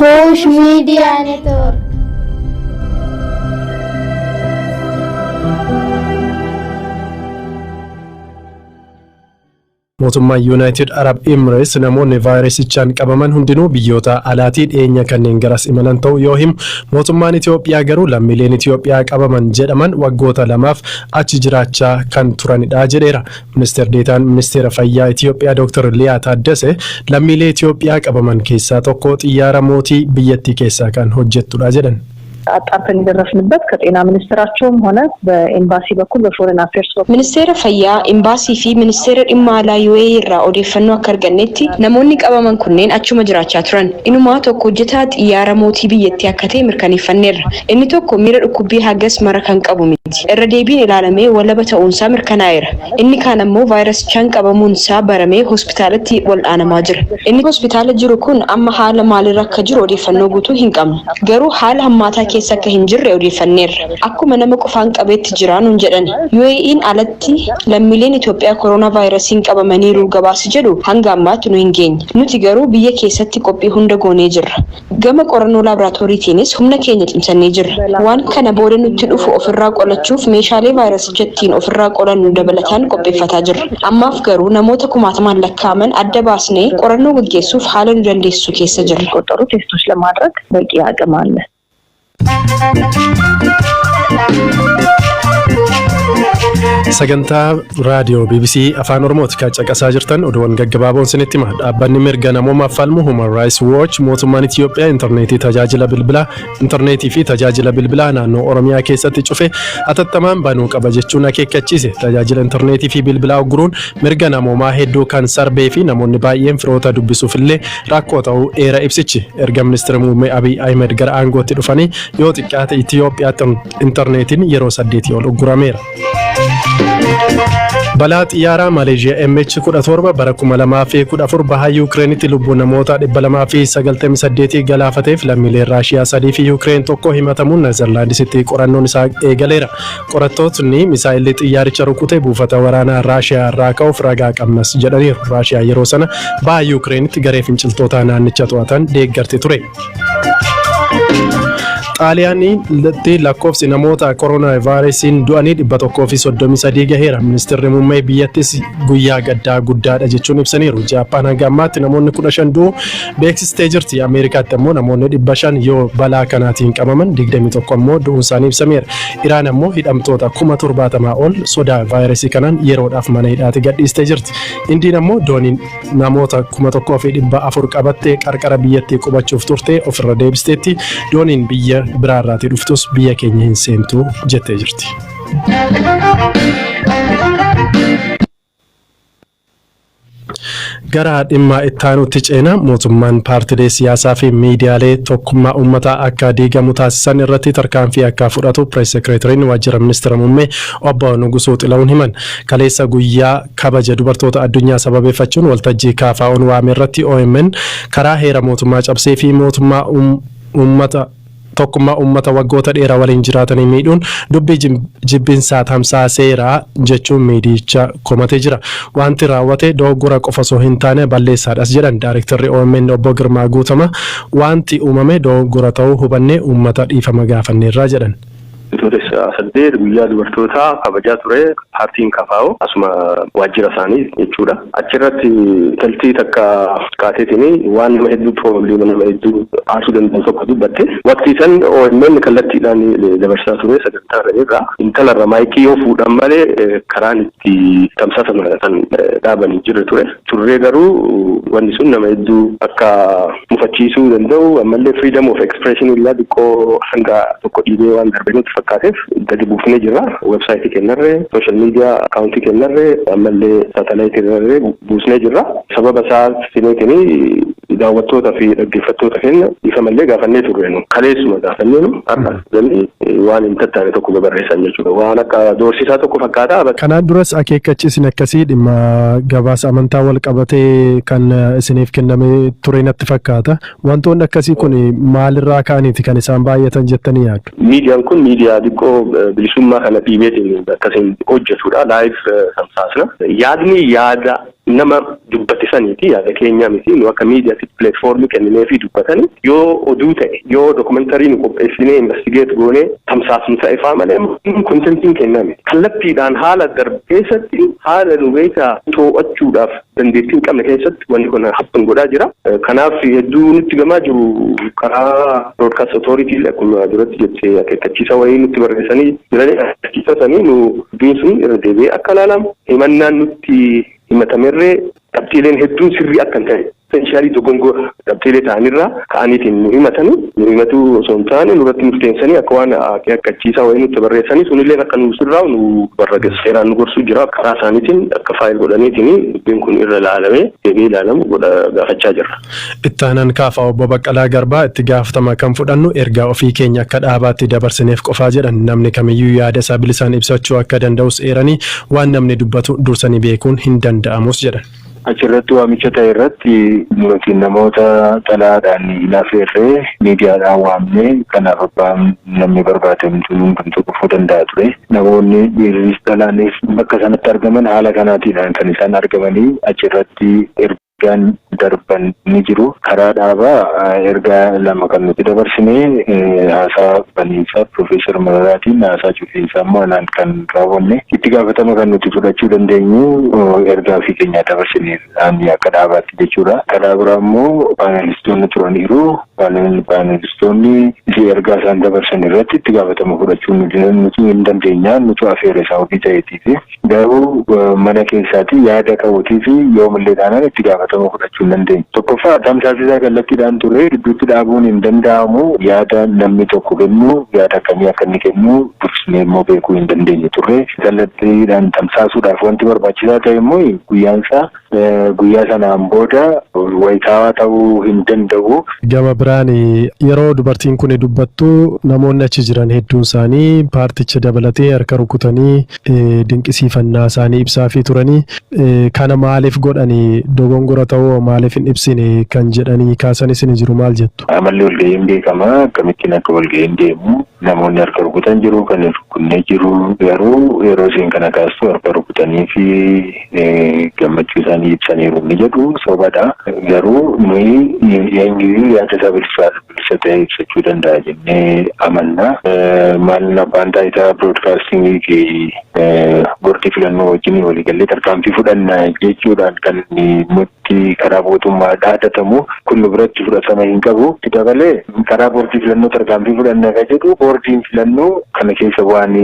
Kush Media Network. Mootummaan Yuunaayitid Arab Emirates namoonni vaayirasichaan qabaman hundinuu biyyoota alaatii dhiyeenya kanneen garas imalan ta'uu yoo himu, mootummaan Itoophiyaa garuu lammiileen Itoophiyaa qabaman jedhaman waggoota 2f achi jiraachaa kan turanidha jedheera. Ministeer Deetaan Ministeera Fayyaa Itoophiyaa Dr. Liyaa Taaddase lammiilee Itoophiyaa qabaman keessaa tokko xiyyaara mootii biyyattii keessaa kan hojjettudha jedhan. አጣርተን የደረስንበት ከጤና ሚኒስትራቸውም ሆነ በኤምባሲ በኩል በፎሬን አፌርስ በኩል Ministeera Fayyaa, Imbaasii fi Ministeera Dhimma Alaa UAE irraa odeeffannoo akka argannetti namoonni qabaman kunneen achuma jiraachaa turan. Inumaa tokko hojjetaa xiyyaara mootii biyyattii akka ta'e mirkaneeffanneerra. Inni tokko miira dhukkubbii hagas mara kan qabu miti. Irra deebiin ilaalamee walaba ta'uunsaa mirkanaa'eera. Inni kaan ammoo vaayirasichaan qabamuunsaa baramee hospitaalatti wal'aanamaa jira. Inni hospitaala jiru kun amma haala maalirra akka jiru odeeffannoo guutuu hin qabnu. Garuu haala hammaataa keessa akka hin jirre odeeffanneerra. Akkuma nama qofaan qabeetti jira nuun jedhan. UAE'n alatti lammiileen Itoophiyaa koronaa vaayirasiin qabamaniiru gabaasi jedhu hanga ammaatti nu hin geenye. Nuti garuu biyya keessatti qophii hunda goonee jirra. Gama qorannoo laaboraatooriitiinis humna keenya cimsannee jirra. Waan kana booda nutti dhufu ofirraa qolachuuf meeshaalee vaayirasicha ittiin ofirraa qolannu dabalataan qopheeffataa jirra. Ammaaf garuu namoota kumaatamaan lakkaa'aman adda baasnee qorannoo gaggeessuuf haala nu dandeessisu keessa jirra. የሚቆጠሩ ቴስቶች ለማድረግ በቂ አቅም አለ። Sagantaa raadiyoo BBC Afaan Oromooti kan caqasaa jirtan. Oduuwwan gaggabaaboon isinitti hima. Dhaabbanni mirga namoomaaf falmu Human Rights Watch mootummaan Itiyoophiyaa intarneetii fi tajaajila bilbilaa naannoo Oromiyaa keessatti cufe hatattamaan banuu qaba jechuun akeekkachiise. Tajaajila intarneetii fi bilbilaa ugguruun mirga namoomaa hedduu kan sarbee fi namoonni baay'een firoota dubbisuuf illee rakkoo ta'uu eera ibsichi. Erga ministeera muummee Abiy Ahmed gara aangootti dhufanii yoo xiqqaate Itiyoophiyaatti intarneetiin yeroo 8 ol uggurameera. Balaa xiyyaaraa Maleeshiyaa MH17 bara 2014 baha Yukireenitti lubbuu namoota 298 galaafateef lammiileen Raashiyaa 3 fi Yukireen 1 himatamuun Neezerlaandisitti qorannoon isaa eegaleera. Qorattootni misaa'illi xiyyaaricha rukute buufata waraanaa Raashiyaa irraa ka'uuf ragaa qabnas jedhaniiru. Raashiyaa yeroo sana baha Yukireenitti garee finciltoota naannicha to'atan deeggarti ture. Xaaliyaanitti lakkoofsi namoota koronaa vaayirasiin du'anii 133 gaheera. Ministeerri muummee biyyattis guyyaa gaddaa guddaadha jechuun ibsaniiru. Jaappaan hanga ammaatti namoonni 15 du'uu beeksistee jirti. Ameerikaatti ammoo namoonni 500 yoo balaa kanaatiin qabaman, 21 ammoo du'uun isaanii ibsameera. Iraan ammoo hidhamtoota 70,000 ol sodaa vaayirasii kanaan yeroodhaaf mana hidhaatti gadhiistee jirti. Indiin ammoo dooniin namoota 1400 qabattee qarqara biyyattii qubachuuf turte ofirra deebisteetti. Dooniin biyya biraarraatii dhuftus biyya keenya hin seentu jettee jirti. Gara dhimma ittaanutti ceena. Mootummaan paartilee siyaasaa fi miidiyaalee tokkummaa uummataa akka diigamu taasisan irratti tarkaanfii akka fudhatu Press Secretary waajjira ministeera muummee obbo Nugusuu Xila'uun himan. Kaleessa guyyaa kabaja dubartoota addunyaa sababeeffachuun waltajjii KFO'n waame irratti OMN karaa heera mootummaa cabsee fi mootummaa uummata tokkummaa uummata waggoota dheeraa waliin jiraatanii miidhuun dubbii jibbinsaa tamsaaseera jechuun miidiyicha komatee jira. Wanti raawwate dogoggora qofa osoo hin taane balleessaadhas jedhan Daarektarri OMN obbo Girmaa Guutama. Wanti uumame dogoggora ta'uu hubannee uummata dhiifama gaafanneerraa jedhan. Bitootessa 8 guyyaa dubartootaa kabajaa ture paartiin KFO asuma waajjira isaanii jechuudha. Achirratti intaltii takka kaateetiin waan nama hedduu, probably nama hedduu aarsuu danda'u tokko dubbatte. Waqtii san OMN kallattiidhaan dabarsaa ture sagantaa irra. Intalarra maayikii yoo fuudhan malee karaan itti tamsaasa kan dhaabanii jirre ture. Turree garuu wanni sun nama hedduu akka mufachiisuu danda'u, ammallee freedom of expression illaa xiqqoo hanga tokko dhiibee waan darbe nutti fakkaateef gadi buufnee jirra. Websaayitii kennarree, social media akkaawuntii kennarree, ammallee saatalaayitii irrarree buusnee jirra. Sababa isaa fineetinii daawwattoota fi dhaggeeffattoota keenya dhiifamallee gaafannee turre nu. Kaleessuma gaafannee nu har'a galii waan hin tattaane tokko babarreessan jechuudha. Waan akka doorsisaa tokko fakkaata. Kanaan duras akeekkachiisni akkasii dhimma gabaasa amantaa wal qabatee kan isiniif kennamee ture natti fakkaata. Wantoonni akkasii kun maalirraa ka'aniiti kan isaan baay'atan jettanii yaaddu? Miidiyaan kun miidiyaa xiqqoo bilisummaa kana dhiibeetiin akkasiin hojjetudha. Live tamsaasna. Yaadni yaada Nama dubbate saniiti, yaada keenyaa miti. Nu akka miidiyaatti platformii kenninee fi dubbatani yoo oduu ta'e, yoo documentary nu qopheessinee investigate goonee tamsaasnu ta'e faa malee, contentiin kenname kallattiidhaan haala darbe keessatti haala nu beekaa to'achuudhaaf dandeettii hin qabne keessatti wanni kun happen godhaa jira. Kanaaf hedduu nutti gamaa jiru. Karaa Broadcast Authority akkuma duratti jettee akeekkachiisa wayii nutti barreessanii jiranii. Akeekkachiisa sanii nu dubbiin sun irra deebi'ee akka ilaalamu, himannaan nutti himatamerree qabxiileen hedduun sirrii akka hin ta'e, essentially dogongora qabxiilee ta'anirraa ka'aniitiin nu himatanii, nu himatu osoo hin taane nurratti murteessanii akka waan akeekkachiisaa wayii nutti barreessanii sunillee akka nu sirraa'u nu barra seeraan nu gorsuu jira. Karaa isaaniitiin akka file godhaniitiin dubbiin kun irra ilaalamee deebi'ee ilaalamu godha gaafachaa jirra. Ittaanaan KFO obbo Baqqalaa Garbaa itti gaafatama kan fudhannu ergaa ofii keenya akka dhaabaatti dabarsineef qofaa jedhan. Namni kamiyyuu yaada isaa bilisaan ibsachuu akka danda'us eeranii, waan namni dubbatu dursanii beekuun hin danda'amus jedhan. Achirratti waamicha ta'e irratti nuti namoota xalayaadhaan hin affeerree, miidiyaadhaan waamnee, kanaaf abbaan namni barbaadamtu hundumtuu dhufuu danda'a ture. Namoonni dhiirris dhalaanis bakka sanatti argaman haala kanaatiidhaan kan isaan argamanii achirratti ergaan darban ni jiru. Karaa dhaabaa ergaa lama kan nuti dabarsine: haasaa baniinsaa Piroofeesar Mararaatiin, haasaa cufiinsaa immoo anaan kan raawwanne. Itti gaafatama kan nuti fudhachuu dandeenyu ergaa ofii keenyaa dabarsine akka dhaabaatti jechuudha. Karaa biraa immoo paanelistoonni turaniiru. Paanelistoonni ergaa isaan dabarsan irratti itti gaafatama fudhachuu nuti hin dandeenya. Nutu afeera isaa ofii ta'eetiif. Garuu mana keessaati yaada qabuutii fi yoomillee taanaan itti gaafatama fudhachuu hin dandeenyu. Tokkoffaa, tamsaasisaa kallattiidhaan ture gidduutti dhaabuun hin danda'amu. Yaada namni tokko kennu, yaada akkamii akka inni kennu dursinee immoo beekuu hin dandeenye turre. Kallattiidhaan tamsaasuudhaaf wanti barbaachisaa ta'e immoo guyyaansaa guyyaa sanaan booda wayitaawaa ta'uu hin danda'u. Gama biraan yeroo dubartiin kun dubbattu namoonni achi jiran hedduun isaanii paarticha dabalatee harka rukutanii dinqisiifannaa isaanii ibsaafii turanii, kana maaliif godhanii, dogongora ta'uu maaliif hin ibsine kan jedhanii kaasanis ni jiru, maal jettu? Amalli walga'iin beekamaa, akkamittiin akka walga'iin deemu. Namoonni harka rukutan jiru, kan hin rukunne jiru. Garuu yeroo isheen kana kaastu harka rukutanii fi gammachuu isaanii ibsaniiru ni jedhu, sobadha. Garuu nuyi eenyuyyuu yaada isaa bilisa ta'e ibsachuu danda'a jennee amanna. Maal, abbaan taayitaa broadcastingii fi boordii filannoo wajjin waliigallee tarkaanfii fudhanna jechuudhaan kan nutti karaa mootummaa dhaadatamu kun nu biratti fudhatama hin qabu. Dabalee karaa boordii filannoo tarkaanfii fudhanna kan jedhu, boordiin filannoo kana keessa waan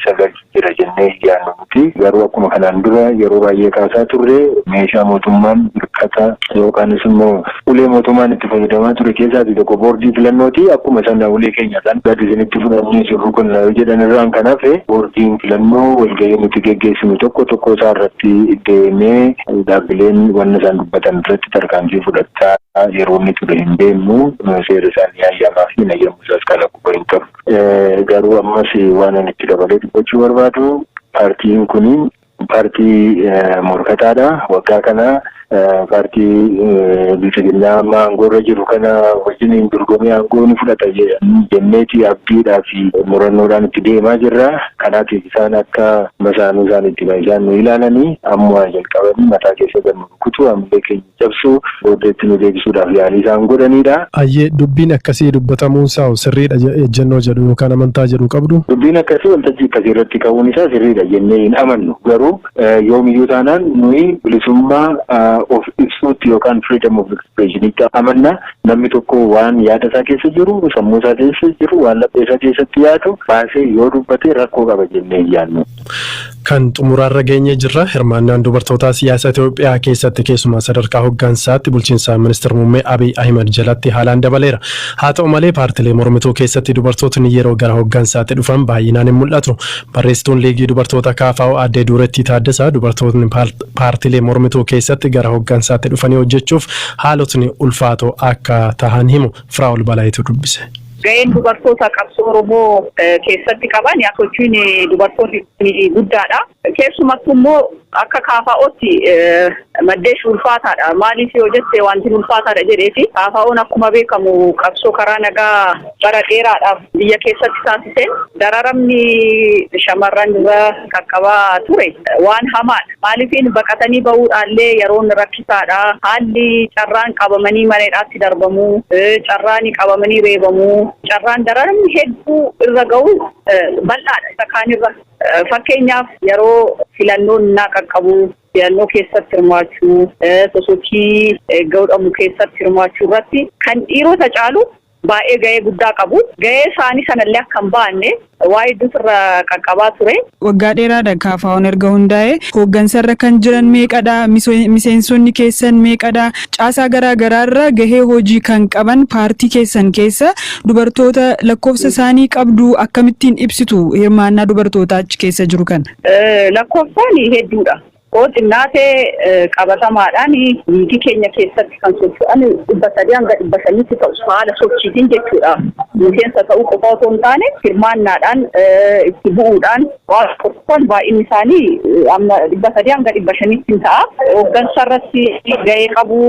sagal jira jennee yaadnu miti. Garuu akkuma kanaan dura yeroo baay'ee kaasaa turre, meeshaa mootummaan hirkata yookaanis immoo ulee mootummaan itti fayyadamaa ture keessaati tokko boordii filannooti. Akkuma sana ulee keenya kan gadi isinitti fudhannee jirru kun jedhan irraan kan hafe, boordiin filannoo walgahii nuti geggeessinu tokko tokko isaa irratti deemee dhaabbileen wanna isaan dubbatan irratti tarkaanfii fudhachaa yeroo inni ture hin beeknu. Seera isaanii hayyamaa fi nayyamu isaas kana quba hin qabu. Garuu ammas waan ani itti dabalee dubbachuu barbaadu, paartiin kun paartii morkataadha. Waggaa kana paartii Bilxiginnaa amma aangoorra jiru kana wajjin dorgomee aangoo ni fudhata jenneeti abdiidhaa fi murannoodhaan itti deemaa jirra. Kanaatiif isaan akka masaanuu isaan itti isaan nu ilaalanii amma jalqabanii mataa keessa gad nu rukutu, hamilee keenya cabsu, booddeetti nu deebisuudhaaf yaalii isaan godhanidha. Ayyee, dubbiin akkasii dubbatamuun isaa sirriidha ejjennoo jedhu yookaan amantaa jedhu qabdu? Dubbiin akkasii waltajjii akkasii irratti ka'uun isaa sirriidha jennee hin amannu. Garuu yoomiyyuu taanaan nuyi bilisummaa of ibsuutti yookaan freedom of expressionitti amanna. Namni tokko waan yaada isaa keessa jiru, sammuu isaa keessa jiru, waan laphee isaa keessatti yaadu baasee yoo dubbate rakkoo qaba jennee hin yaadnu. Kan xumuraarra geenyee jirra. Hirmaannaan dubartootaa siyaasa Itoophiyaa keessatti, keessumaa sadarkaa hooggansaatti, bulchiinsa ministeera muummee Abiy Ahimad jalatti haalaan dabaleera. Haa ta'u malee, paartilee mormituu keessatti dubartootni yeroo gara hooggansaatti dhufan baay'inaan hin mul'atu. Barreessituun Liigii Dubartoota KFO Aadde Duurettii Taaddasaa dubartootni paartilee mormituu keessatti gara hooggansaatti dhufanii hojjechuuf haalotni ulfaatoo akka tahan himu. Firaa'ol Balaayitu dubbise. Ga'een dubartoota qabsoo Oromoo keessatti qaban sochiin dubartoonni guddaadha. Keessumattuu immoo akka KFO'tti maddeesh ulfaataadha. Maaliif yoo jette, wanti ulfaataadha jedheefi, KFO'n akkuma beekamu qabsoo karaa nagaa bara dheeraadhaaf biyya keessatti taasiseen dararamni shamarran irra qaqqabaa ture waan hamaadha. Maaliifin baqatanii bahuudhaallee yeroon rakkisaadha. Haalli carraan qabamanii maneedhaatti darbamuu, carraan qabamanii reebamuu, carraan dararamni hedduu irra gahu bal'aadha isa kaanirra. Fakkeenyaaf, yeroo filannoon naa qaqqabu filannoo keessatti hirmaachuu, sosochii godhamu keessatti hirmaachuu irratti kan dhiirota caalu baay'ee gahee guddaa qabu. Gahee isaanii sanallee akka hin baanne waa hedduutu irra qaqqabaa ture. Waggaa dheeraadha KFO'n erga hundaa'e. Hooggansarra kan jiran meeqadha? Miseensonni keessan meeqadha? Caasaa garaa garaarra gahee hojii kan qaban paartii keessan keessa dubartoota lakkoofsa isaanii qabdu? Akkamittiin ibsitu hirmaannaa dubartootaa achi keessa jiru kana? Lakkoofsaan hedduudha. Koo xinnaatee qabatamaadhaan liigii keenya keessatti kan socho'an 300 hanga 500tti ta'u, haala sochiitiin jechuudha. Miseensa ta'uu qofa otoo hin taane, hirmaannaadhaan itti bu'uudhaan waan tokkoon baay'inni isaanii amma 300 hanga 500tti hin ta'a. Hooggansa irratti gahee qabu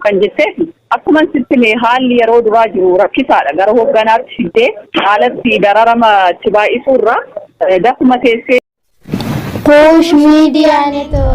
kan jetteef, akkuma sitti haalli yeroo duraa jiru rakkisaadha. Gara hoogganaatti fiddee haalatti dararama itti baay'isuu irraa dafuma teessee Push Media Network.